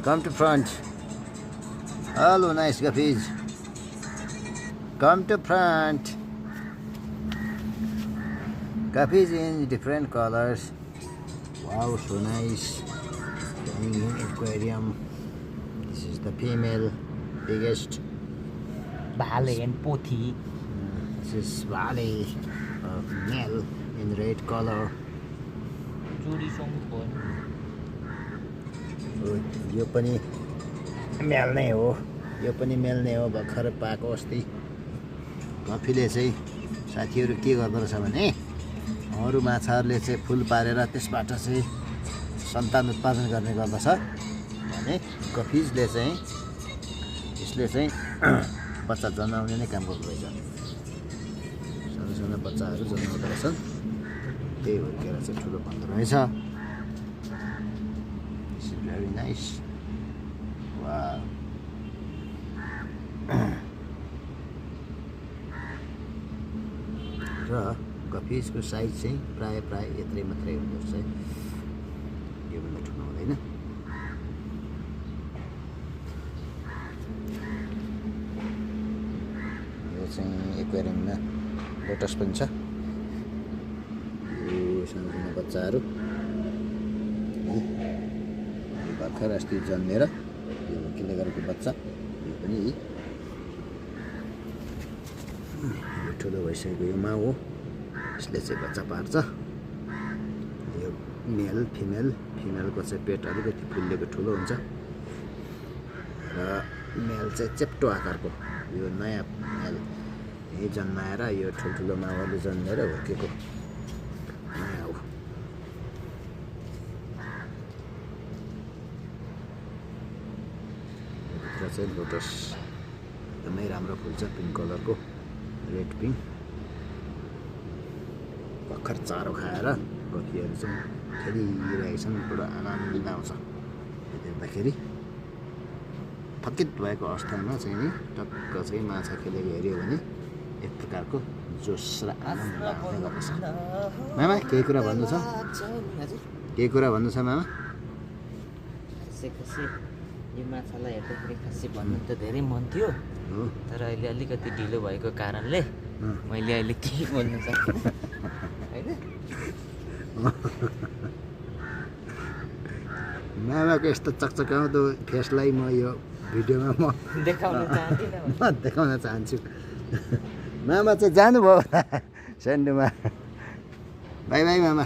Come to front. Hello, nice guppies. Come to front. Guppies in different colors. Wow, so nice. Playing in aquarium. This is the female, biggest. Bale and Pothi. This is Valley of male in red color. यो पनि मेल नै हो, यो पनि मेल नै हो, भर्खर पाएको अस्ति। गफीले चाहिँ साथीहरू के गर्दो रहेछ भने अरू माछाहरूले चाहिँ फुल पारेर त्यसबाट चाहिँ सन्तान उत्पादन गर्ने गर्दछ भने गफिजले चाहिँ यसले चाहिँ बच्चा जन्माउने नै काम गर्दो रहेछ। सानो सानो बच्चाहरू जन्माउँदो रहेछन्, त्यही हुर्केर चाहिँ ठुलो भन्दो रहेछ। This is very nice. Wow. र गफिजको साइज चाहिँ प्राय यत्रै मात्रै हुँदो रहेछ, योभन्दा ठुलो हुँदैन। यो चाहिँ एक्वेरियममा लोटस पनि छ। यो सानो सानो बच्चाहरू भर्खर अस्ति जन्मेर यो किले गरेको बच्चा, यो पनि यो ठुलो भइसकेको यो माउ हो। यसले चाहिँ बच्चा पार्छ। यो मेल फिमेलको चाहिँ पेट अलिकति फुलिएको ठुलो हुन्छ र मेल चाहिँ चेप्टो आकारको। यो नयाँ मेल यही जन्माएर यो ठुल्ठुलो माउहरूले जन्मेर हुर्केको नयाँ हो। भित्र चाहिँ लोटस एकदमै राम्रो फुल्छ, पिङ्क कलरको, रेड पिङ्क। भर्खर चारो खाएर गफीहरू चाहिँ खेलिरहेका छन्, पुरा आनन्द आउँछ देख्दाखेरि। थकित भएको अवस्थामा चाहिँ नि टक्क चाहिँ माछा खेलेको हेऱ्यो भने एक प्रकारको जोस र आनन्द आउने गर्दछ। मामा केही कुरा भन्नु छ? केही कुरा भन्नु छ मामा? यो माछालाई हेर्दाखेरि खासै भन्नु त धेरै मन थियो, तर अहिले अलिकति ढिलो भएको कारणले मैले अहिले केही बोल्न सकिनँ होइन। मामाको यस्तो चकचकाउँदो फेसलाई म यो भिडियोमा म देखाउन चाहन्छु। मामा चाहिँ जानुभयो सेन्डुमा। बाई बाई मामा।